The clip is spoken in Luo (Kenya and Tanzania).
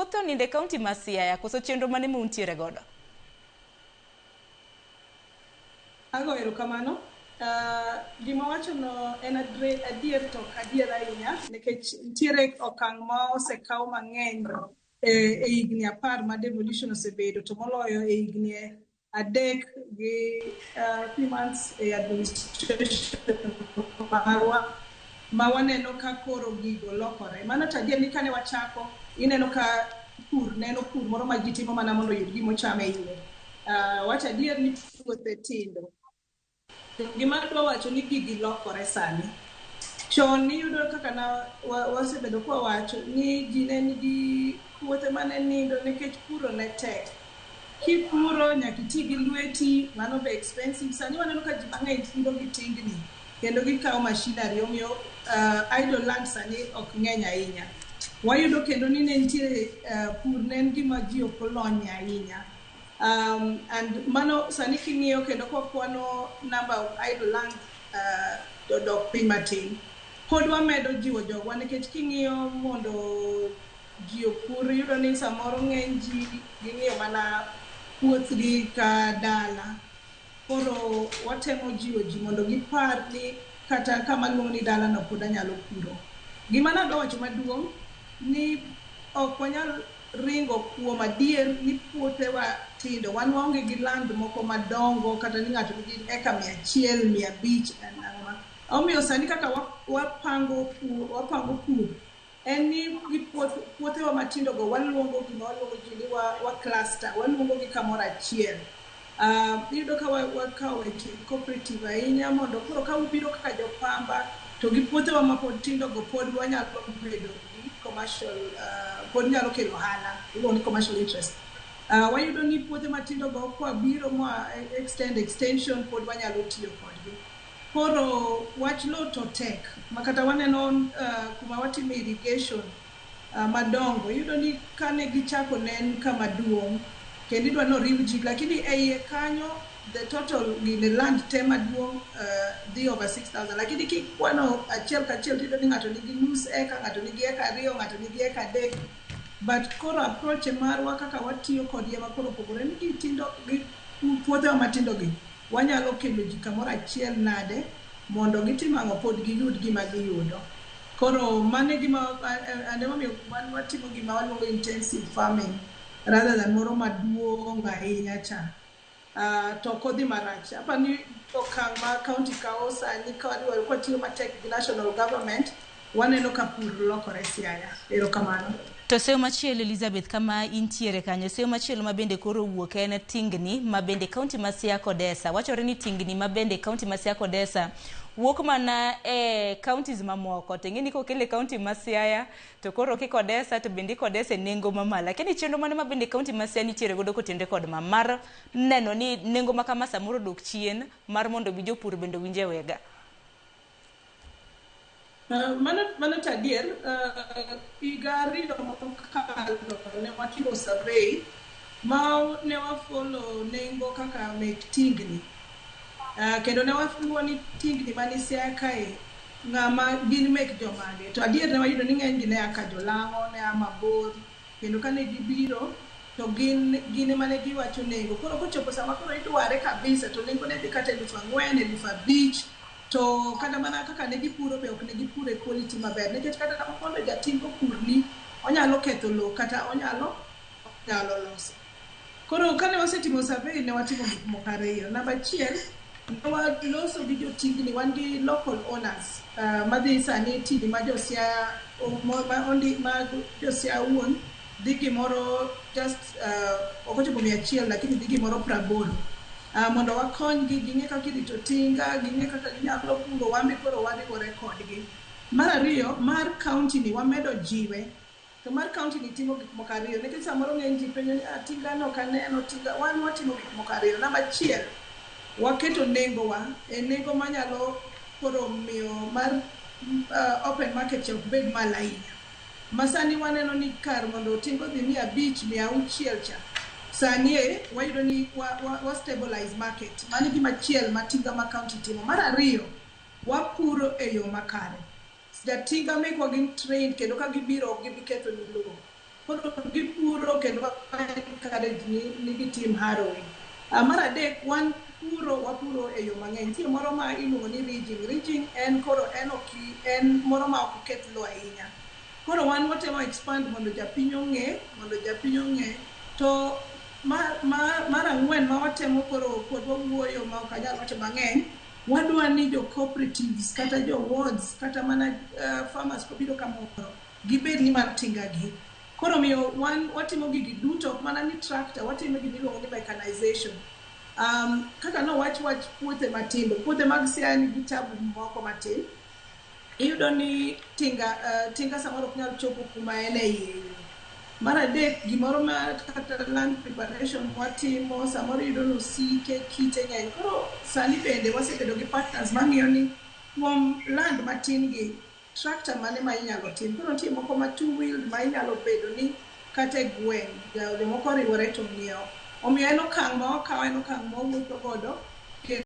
Puothe onindo e kaunti ma Siaya, koso chenro mane ma untiere godo? Ago erokamano. Gima wachono en adier to ok adier ahinya nikech nitiere okang' ma osekaw mang'eny e higni 10 ma devolution osebedo, to moloyo e higni 3 gi few months e administration marwa ma waneno ka koro gigo lokore. Mano to adier ni kane wachako, ineno ka pur neno pur moro ma ji timo mana mondo oyud gima ocham e iye. Wacho adier ni puothe tindo. Gima adwa wacho ni gigi lokore sani. Chon niyudo kaka na wasebedo kwa wacho ni ji ne nigi puothe mane nindo nikech puro ne tek. Kipuro nyaka iti gi lweti, mano be expensive. Sani waneno ka ji mang'eny puro gi tingni kendo gikawo machinery, omiyo idle land sani ok ng'eny ahinya. Wayudo kendo ni ne nitiere pur ne en gima ji ok olony ahinya. And mano sani king'iyo kendo kwakwano number of idle land odok piny matin. Pod wamedo jiwo jogwa nikech king'iyo mondo ji opur, iyudo ni samoro ng'eny ji ging'iyo mana puothgi ka dala. Koro watemo jiwo ji mondo gipar ni kata kama luongo ni dalano pod anyalo puro. Gima nadwa wacho maduong' ni ok wanyal ringo kuom adier ni puothewa tindo. Wan waonge gi land moko madongo kata ni ng'ato nigi eka 100, 500. Omiyo sani kaka wapango pur en ni gi puothewa matindo go waluongo gima waluongo ji ni wa cluster, waluongo gi kamoro achiel. Iyudo ka wakawo weche cooperative ahinya mondo koro ka ubiro kaka jopamba to gi puothewa mapod tindo go pod wanyalo bedo gi commercial, pod nyalo kelo ohala, iluongo ni commercial interest. Wayudo ni puothe matindo go kwabiro mwa extend extension pod wanyalo tiyo kodgi. Koro wach lowo to tek makata waneno kuma watime irrigation madongo, iyudo ni kane gichako ne en kama duong' kendo idwa ni oriw ji, lakini e iye kanyo the total gine land te maduong' dhi over 6000, lakini kikwano achiel kachiel tiyudo ni ng'ato nigi nus eka, ng'ato nigi eka 2, ng'ato nigi eka 3. But koro approach marwa kaka watiyo kodgi ema koro opogore ni gi tindo gi puothewa matindo gi wanyalo kelo ji kamoro achiel nade mondo gitim ang'o pod giyud gima giyudo. Koro mano e gima and emomiyo wan watimo gima waluongo intensive farming rather than moro maduong' ahinya cha. To ok odhi marach. Aparo ni okang' ma county kawo sani kwatiyo matek gi national government, waneno ka pur lokore Siaya. Erokamano. To seyo machielo, Elizabeth, kama intiere kanyo, seyo machielo ma bende koro owuok en tingni ma bende kaunti ma Siaya Kodesa. Wachore ni tingni ma bende kaunti ma Siaya Kodesa wuok mana e counties mamoko. To ing'e ni kokele kaunti ma Siaya to koro kikodesa to bende ikodesa e nengo mamalo. Lakini chenro mane ma bende kaunti ma Siaya nitiere godo kotenore kod ma mar neno ni nengo ma kama samoro odok chien mar mondo mi jopur bende owinj e wega? Mano to adier, higa 2 mokalo ne watimo survey ma ne wafollow nengo kaka mek tingni. Kendo ne waluwo ni tingni mani Siaya kae ng'ama gin mek jomage. To adier ne wayudo ni ng'eny gi ne a ka Jolang'o, ne a mabor, kendo kane gibiro to gin ema ne giwacho nengo. Koro kochopo sama koro idware kabisa to nengo ne dhi kata 4,000, 5,000, to kata mana kaka ne gipuro be ok ne gipuro e quality maber, nikech kata mondo jatingo opurni onyalo ketho lowo kata onyalo loso. Koro kane wasetimo survey ne watimo gik moko 2. Namba 1, ne waloso gi jotingni, wan gi local owners madhi sani tingni ma jo Siaya ma jo Siaya wuon dhi gimoro just ok ochopo 100 lakini dhi gimoro 80. Mondo wakonygi ging'e kaka irito tinga, ging'e kaka ginyalo puro, wan be koro wariwore kodgi. Mar 2, mar county ni wamedo jiwe. To mar county ni timo gik moko 2, nikech samoro ng'eny ji penjo ni tinga no ok aneno tinga, wan watimo gik moko 2. Namba 1, waketo nengowa e nengo manyalo koro miyo mar open market cha ok bed malo ahinya. Ma sani waneno ni kar mondo tinga odhi 500, 600 cha, sani e wayudo ni wa stabilize market. Mano e gima achiel ma tinga ma county timo. Mar 2, wapuro e yo makare. Jatinga mekwa gin trained kendo ka gibiro ok gibi ketho ni lowo. Koro gipuro kendo wa encourage ni gitim harrowing. Mar adek, wan puro, wapuro e yo mang'eny. Nitie moro ma iluongo ni ridging. Ridging en koro en ok en moro ma ok oketh lowo ahinya. Koro wan watemo expand mondo japiny ong'e, mondo japiny ong'e. To mar ang'wen ma watemo koro pod wawuoyo ma ok anyal wacho mang'eny, wadwa ni jo cooperatives kata jo wards kata mana farmers kobiro kamoro gibed ni mar tinga gi. Koro omiyo wan watimo gigi duto, ok mana ni tractor, watimo gima iluongo ni mechanization. Kaka nowach wach puothe matindo, puothe mag Siaya nigi tabu moko matin. Iyudo ni tinga samoro ok nyal chopo kuma en e iye. Mar adek, gimoro ma kata land preparation watimo, samoro iyudo ni osike, kite ng'eny. Koro sani bende wasebedo gi partners mang'iyo ni kuom land matin gi, tractor mane ma inyalo tim. Koro nitie moko ma two wheeled ma inyalo bedo ni kata e gweng' jomoko oriwore to ng'iewo. Omiyo en okang' ma wakawo, en okang' ma wawuotho godo.